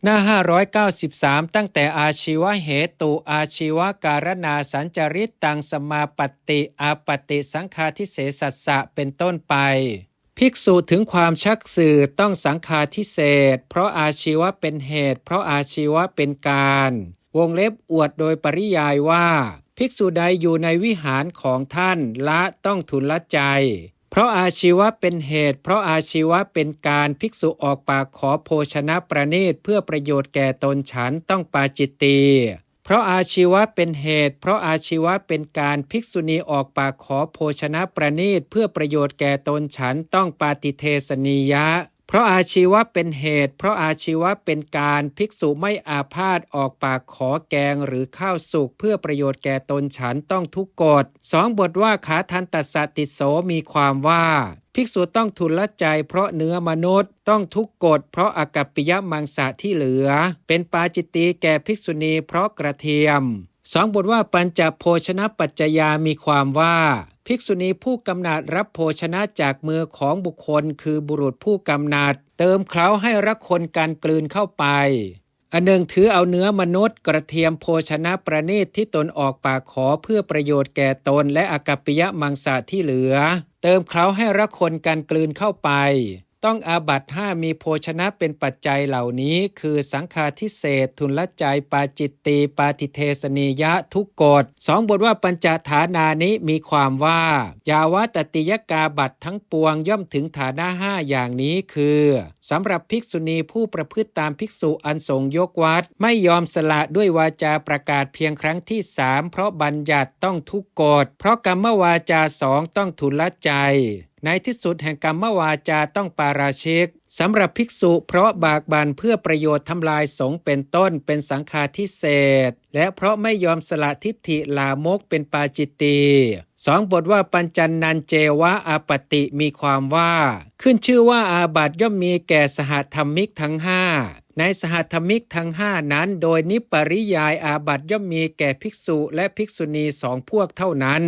ໜ້າຫ້າຮ້ອຍເກົ້າສິບສາມ ຕັ້ງແຕ່ ອາຊີວະເຫຕຸ ອາຊີວະກາລະນາສັນຈະຣິດຕັງສະມາປັດຕິ ອາປະຕິສັງຄາທິເສສັດສະ ເປັນຕົ້ນໄປ. ภิກษุເຖິງຄວາມຊັກຊື່ຕ້ອງສັງຄາທິເສດ ເພາະອາຊີວະເປັນເຫດ ເພາະອາຊີວະເປັນການ ວົງເລັບອວດໂດຍປະລິຍາຍວ່າ ภิກษุໃດຢູ່ໃນວິຫານຂອງທ່ານ ລະຕ້ອງທຸລະໃຈ ເພາະອາຊີວະເປັນເຫດ ເພາະອາຊີວະເປັນການ ภิກษุອອກປາກຂໍໂພຊະນະປະນີດເພື່ອປະໂຫຍດແກ່ຕົນ ສັນຕ້ອງປາຈິດຕີ ເພາະອາຊີວະເປັນເຫດ ເພາະອາຊີວະເປັນການ ພິກສຸນີອອກປາກຂໍໂພຊະນະປະນີດເພື່ອປະໂຫຍດແກ່ຕົນ ສັນຕ້ອງປາຕິເທສະນີຍະ ເພາະອາຊີວະເປັນເຫດ ເພາະອາຊີວະເປັນການ ພິກສຸໄມ່ອາພາດອອກປາກຂໍແກງ ຫຼື ຂ້າວສຸກເພື່ອປະໂຫຍດແກ່ຕົນ ສັນຕ້ອງທຸກກົດ. ສອງ ບົດວ່າຂາທັນຕັດສະຕິດໂສ ມີຄວາມວ່າ ພິກສຸຕ້ອງທຸລະໃຈເພາະເນື້ອມະນຸດ ຕ້ອງທຸກກົດເພາະອາກັບປິຍະມັງສະທີ່ເຫຼືອ ເປັນປາຈິດຕີແກ່ພິກສຸນີເພາະກະທຽມ. ສອງ ບົດວ່າປັນຈະໂພຊະນະປັດຈະຍາ ມີຄວາມວ່າ ພິກສຸນີຜູ້ກຳໜາດຮັບໂພຊະນະຈາກມືຂອງບຸກຄົນ ຄືບຸລຸດຜູ້ກຳໜັດ ເຕີມເຄົ້າໃຫ້ລະຄົນກັນກືນເຂົ້າໄປ. ອັນໜຶ່ງ ຖືເອົາເນື້ອມະນຸດກະທຽມໂພຊະນະປະນີດທີ່ຕົນອອກປາກຂໍເພື່ອປະໂຫຍດແກ່ຕົນ ແລະ ອາກັບປິຍະມັງສະທີ່ເຫຼືອ ເຕີມເຄົ້າໃຫ້ລະຄົນກັນກືນເຂົ້າໄປ ຕ້ອງອາບັດຫ້າ ມີໂພຊະນະເປັນປັດໄຈເຫຼົ່ານີ້ ຄື ສັງຄາທິເສດ ທຸລະໃຈ ປາຈິດຕີ ປາທິເທສະນີຍະ ທຸກກົດ. ສອງ ບົດວ່າປັນຈະຖານານິ ມີຄວາມວ່າ ຢາວາຕະຕິຍະກາບັດທັງປວງ ຍ່ອມເຖິງຖານະຫ້າຢ່າງນີ້ ຄື ສຳລັບພິກສຸນີຜູ້ປະພຶດຕາມພິກສຸອັນຊົງຍົກວັດ ໄມ່ຍອມສະຫຼະດ້ວຍວາຈາປະກາດພຽງຄັ້ງທີສາມ ເພາະບັນຍັດຕ້ອງທຸກກົດ ເພາະກຳມະວາຈາສອງຕ້ອງທຸລະໃຈ ໃນທີ່ສຸດແຫ່ງກຳມະວາຈາຕ້ອງປາລາຊິກ ສຳລັບພິກສຸເພາະບາກບັ່ນເພື່ອປະໂຫຍດທຳລາຍສົງເປັນຕົ້ນ ເປັນສັງຄາທິເສດ ແລະ ເພາະໄມ່ຍອມສະຫຼະທິດຖິລາມົກເປັນປາຈິດຕີ. ສອງ ບົດວ່າປັນຈັນນັນເຈວະອາປະຕິ ມີຄວາມວ່າ ຂຶ້ນຊື່ວ່າອາບັດຍ່ອມມີແກ່ສະຫະທຳມິກທັງຫ້າ ໃນສະຫະທຳມິກທັງຫ້ານັ້ນ ໂດຍນິປະລິຍາຍອາບັດຍ່ອມມີແກ່ພິກສຸ ແລະ ພິກສຸນີສອງພວກເທົ່ານັ້ນ.